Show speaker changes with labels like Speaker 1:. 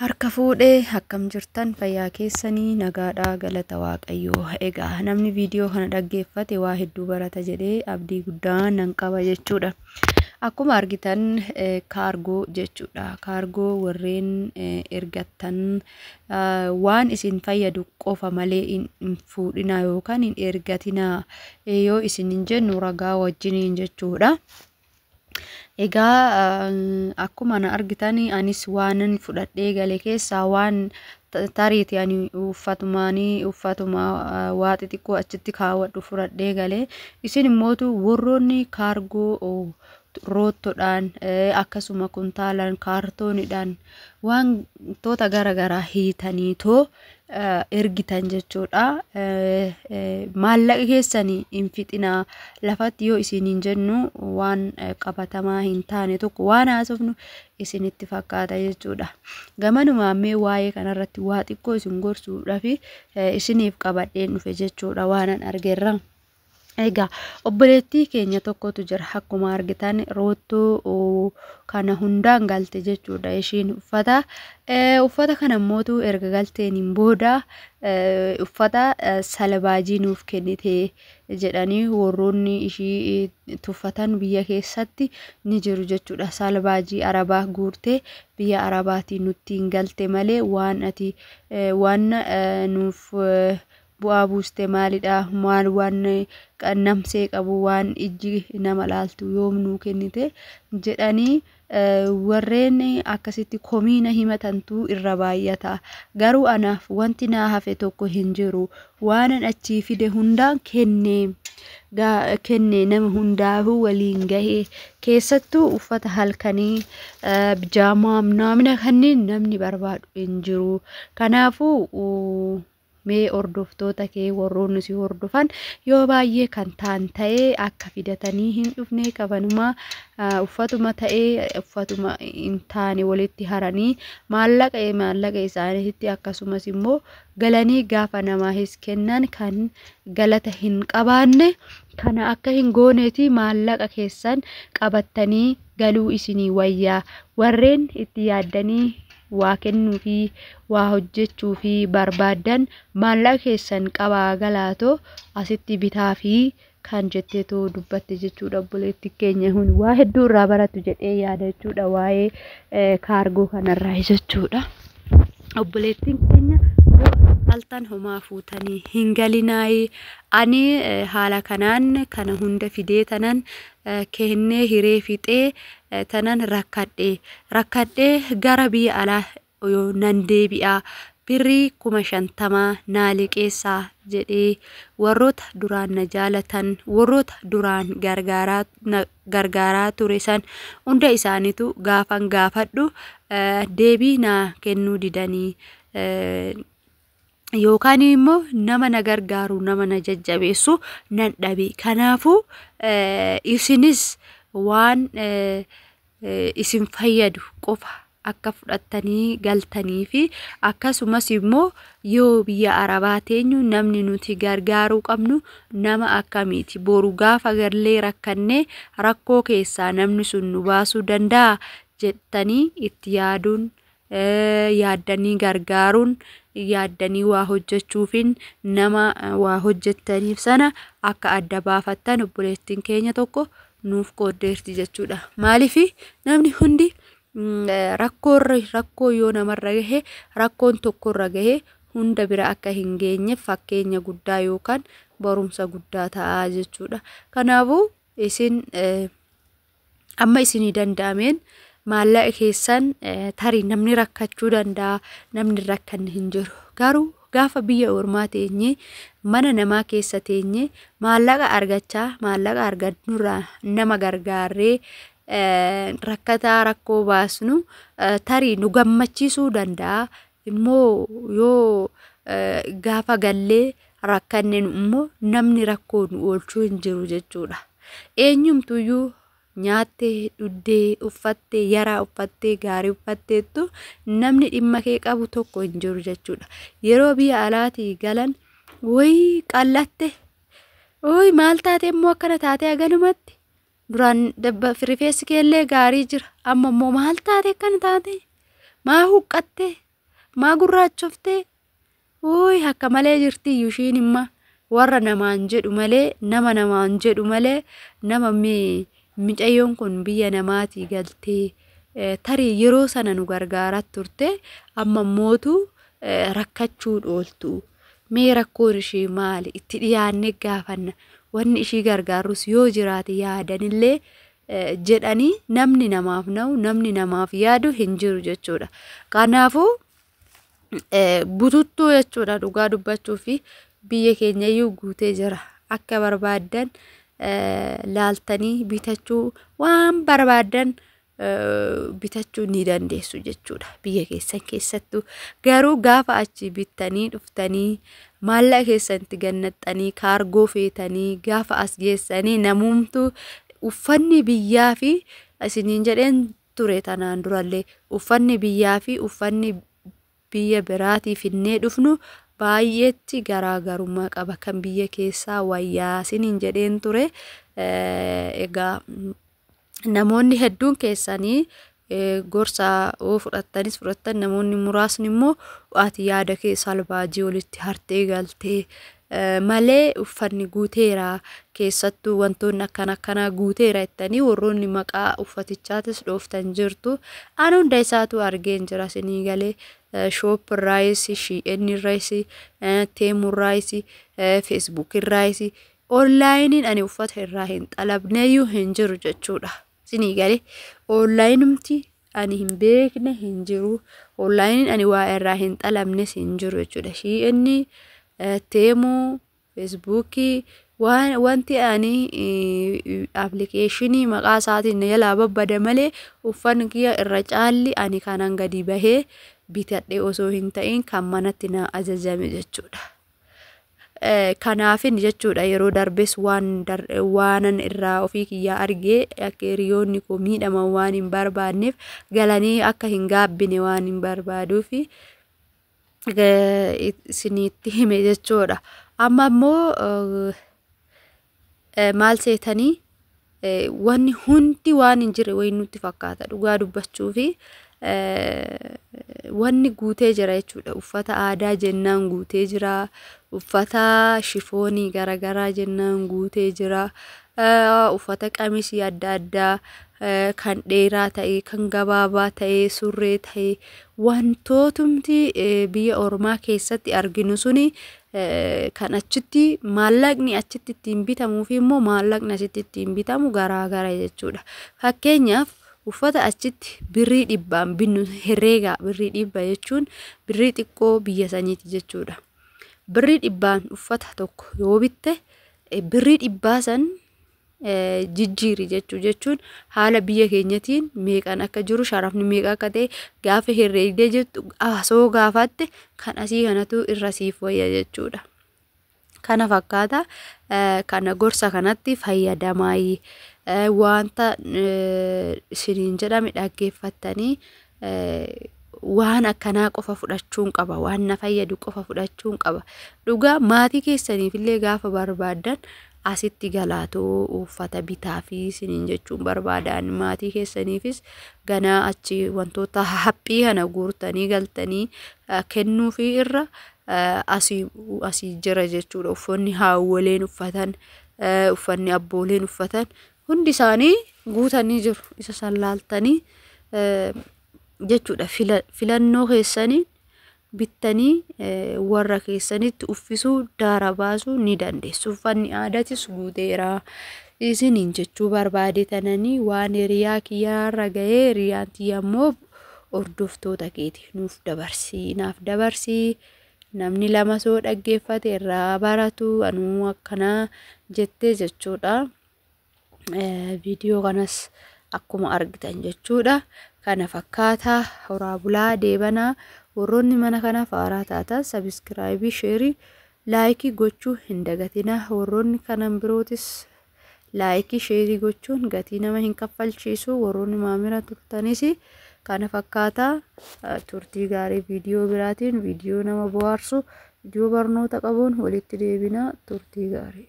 Speaker 1: Harka fuudhee akkam jirtan, fayyaa keessanii? Nagaadhaa, galata Waaqayyoo. Egaa namni viidiyoo kana dhaggeeffate waa hedduu barata jedhee abdii guddaa nan qaba jechuudha. Akkuma argitan kaargoo jechuudha. Kaargoo warreen ergattan waan isin fayyadu qofa malee hin fuudhinaa yookaan hin ergatinaa yoo isin hin jennu ragaa wajjiniin jechuudha. Egaa akkuma na argitan anis waanan fudhadhee gale keessaa waan tariiti ani uffatumaanii uffatuma waa xixiqqoo achitti kaawwadhu fudhadhee gale. Isin immootu warroonni kaargoo roottoodhaan, akkasuma kuntaalaan, kaartooniidhaan wantoota gara garaa hiitaniitoo ergitan jechuudha. Maallaqa keessan hin fixinaa lafatti yoo isiniin jennu waan qabatamaa hin taane tokko waan haasofnu isinitti fakkaata jechuudha. Gamanumaan mee waa'ee kanarratti waa xiqqoo isin gorsuudhaaf isiniif qabadheen dhufe jechuudha waanan argerra. Egaa obboleettii keenya tokkotu jira, akkuma argitan roottoo kana hundaan galte jechuudha ishiin. Uffata kana immootu erga galteeniin booda uffata salbaajii nuuf kennite jedhanii warroonni ishii tuffatan biyya keessatti ni jiru jechuudha. Salbaajii arabaa guurtee biyya arabaatiin nutti hin galte malee waan ati waan nuuf bu'aa buuste maalidha? Maal waan namsee qabu, waan ijji nama laaltu yoom nuu kennite jedhanii warreen akkasitti komiina himatantu irra baay'ata. Garuu anaaf wanti naa hafe tokko hin jiru. Waanan achii fide hundaan kenne, nama hundaafuu waliin gahee, keessattuu uffata halkanii, bijaamaa naamna kanneen namni barbaadu hin jiru. Kanaafuu mee hordoftoota kee, warroonni si hordofan yoo baay'ee kan ta'an ta'ee akka fidatanii hin dhufne, kafanuma uffatuma ta'ee uffatuma hin taane walitti haranii maallaqa isaaniitti, akkasumas immoo galanii gaafa namaafis kennan kan galata hin qabaanne kana akka hin gooneeti maallaqa keessan qabattanii galuu isinii wayyaa. Warreen itti yaaddanii waa kennuu fi waa hojjechuu fi barbaaddan maallaqa keessan qabaa galaatoo asitti bitaa fi kan jetteetoo dubbatte jechuudha. Obboleetti keenya kun waa hedduu irraa baratu jedhee yaada jechuudha, waa'ee kaargoo kanarraa jechuudha. Obboleettiin keenya yoo altan homaa fuutanii hin galinaayii, ani haala kanaan kana hunda fidee tanan kennee hiree fixee tanan rakkadhe rakkadhee gara biyya alaa yoo nan deebi'a, birrii 50,000 naa liqeessaa jedhee warroota duraan na jaalatan, warroota duraan gargaaraa ture san hunda isaaniitu gaafan gaafadhu deebii naa kennuu didanii, yookaan immoo nama na gargaaru, nama na jajjabeessu nan dhabe. Kanaafuu isinis waan isin fayyadu qofa akka fudhattanii galtanii fi akkasumas immoo yoo biyya arabaa teenyu namni nuti gargaaruu qabnu nama akkamiiti, boru gaafa gallee rakkannee rakkoo keessaa namni sun nu baasuu danda'a jettanii itti yaaduun, yaaddanii gargaaruun, yaaddanii waa hojjechuufin nama waa hojjettaniif sana akka adda baafattan obboleettiin keenya tokko nuuf qooddeerti jechuudha. Maaliif namni hundi rakkoorra rakkoo yoo namarra gahe, rakkoon tokkorra gahe hunda bira akka hin geenye fakkeenya guddaa yookaan barumsa guddaa ta'a jechuudha. Kanaafuu isin amma isinii danda'ameen maallaqa keessan, tarii namni rakkachuu danda'a, namni rakkanne hin jiru. Garuu gaafa biyya ormaa teenyee, mana namaa keessa teenyee, maallaqa argachaa, maallaqa argannurraa nama gargaarree rakkataa rakkoo baasnu tarii nu gammachiisuu danda'a. Immoo yoo gaafa gallee rakkanne immoo namni rakkoo nu oolchuu hin jiru jechuudha. Eenyumtuyyuu nyaattee, dhuddee, uffattee, yaraa uffattee, gaarii uffatteettu namni dhimma kee qabu tokko hin jiru jechuudha. Yeroo biyya alaatii galan wayii qallatte, ooyi maal taate immoo akkana taate, haganumatti duraan rifeensi keellee gaarii jira, amma immoo maal taate, akkana taate, maa huqqatte Maa gurraachoftee? Uuy akka malee jirti ishiin imma warra namaan jedhu malee, nama namaan jedhu malee, nama micayyoon kun biyya namaatii galtee tarii yeroo sana nu gargaaraa turte, amma mootu rakkachuu dhooltu. Mee rakkoon ishii maali? Itti dhiyaannee gaafanna. Wanni ishii gargaarus yoo jiraate yaadanillee jedhanii namni namaaf na'u, namni namaaf yaadu hin jiru jechuudha. Kanaafuu bututtuu jechuudha, dhugaa dubbachuu fi biyya keenyayyuu guutee jira. Akka barbaaddan laaltanii bitachuu, waan barbaaddan bitachuu ni dandeessu jechuudha biyya keessan keessattuu. Garuu gaafa achi bittanii dhuftanii maallaqa keessanitti gannaxxanii kaargoo feetanii gaafa as geessanii, namumtuu uffanni biyyaa fi isiniin jedheen ture tanaan durallee, uffanni biyyaa fi uffanni biyya biraatii finnee dhufnu baay'eetti garaagarummaa qaba, kan biyya keessaa wayyaa isiniin jedheen ture. Egaa namoonni hedduun keessanii gorsa yoo fudhattanis fudhattan, namoonni muraasni immoo ati yaada kee salbaajii walitti hartee galtee malee uffanni guuteera, keessattuu wantoonni akkana akkanaa guuteera jettanii warroonni maqaa uffatichaatis dhooftan jirtu. Ani hunda isaatu argeen jira isinii galee, Shop irraayis, Shein irraayis, Temu irraayis, Facebook irraayis, onlaayiniin ani uffata irraa hin xalabneeyyuu hin jiru jechuudha. Isinii galee, onlaayinumti ani hin beekne hin jiru. Onlaayiniin ani waa irraa hin xalabnes hin jiru jechuudha. Shein, Temu, Feesbuukii, wanti ani appilikeeshinii maqaa isaatiin na jalaa babbada malee, uffanni kiyya irra caalli ani kanan gadi bahee bitadhe osoo hin ta'in kan manatti na ajajame jechuudha. Kanaafin jechuudha, yeroo darbes waan waanan irraa ofii kiyyaa argee, akka hiriyoonni koo miidhaman waan hin barbaanneef, galanii akka hin gaabbine waan hin barbaaduufi isinitti hime jechuudha. Amma immoo maal seetanii, wanni hundi waan hin jirre wayii nutti fakkaata, dhugaa dubbachuu fi wanni guutee jira jechuudha. Uffata aadaa jennaan guutee jira. Uffata shifoonii garaagaraa jennaan guutee jira. Uffata qamisii adda addaa kan dheeraa ta'e, kan gabaabaa ta'e, surree ta'e, wantootumti biyya ormaa keessatti arginu suni kan achitti maallaqni achitti ittiin bitamuu fi immoo maallaqni asitti ittiin bitamu garaagara jechuudha. Fakkeenyaaf uffata achitti birrii 100n binnu herreegaa, birrii 100 jechuun birrii xiqqoo biyya saniiti jechuudha. Birrii 100n uffata tokko yoo bitte, birrii 100 san jijjiiri jechuu jechuun haala biyya keenyatiin meeqan akka jiru, sharafni meeqa akka ta'e gaafa herreegdee jettu, asoo gaafatte, kan asii kanatu irra siif wayya jechuudha. Kana fakkaata, kana gorsa kanatti fayyadamaayi, wanta isiniin jedhame dhaggeeffattanii waan akkanaa qofa fudhachuun qaba, waan na fayyadu qofa fudhachuun qaba. Dhugaa maatii keessaniifillee gaafa barbaaddan asitti galaatoo uffata bitaa fi isiniin jechuun barbaadan, maatii keessaniifis ganaa achi wantoota haphii kana guurtanii galtanii kennuufii irra asii jira jechuudha. Uffanni haawwoleen uffatan, uffanni abbooleen uffatan hundi isaanii guutanii jiru. Isa san laaltanii jechuudha, filannoo keessanii bittanii warra keessanitti uffisuu, daara baasuu ni dandeessu. Uffanni aadaatis guuteera. Isiniin jechuu barbaade tananii waan hiriyaa kiyyaarra ga'ee, hiriyaan tiyya immoo hordoftoota keeti nuuf dabarsii, naaf dabarsii, namni lama soo dhaggeeffate irraa baratu, anuu akkanaa jettee jechuudha. Viidiyoo kanas akkuma argitan jechuudha. Kana fakkaata, horaa bulaa deebanaa. Warroonni mana kanaaf haaraa taatan subscribe, share, like gochuu hin dagatina. Warroonni kanan birootis like, share gochuun gatii nama hin kaffalchiisu. Warroonni maamila turtanis kana fakkaata, turtii gaarii. Viidiyoo biraatiin, viidiyoo nama bohaarsu, viidiyoo barnoota qabuun walitti deebina. Turtii gaarii.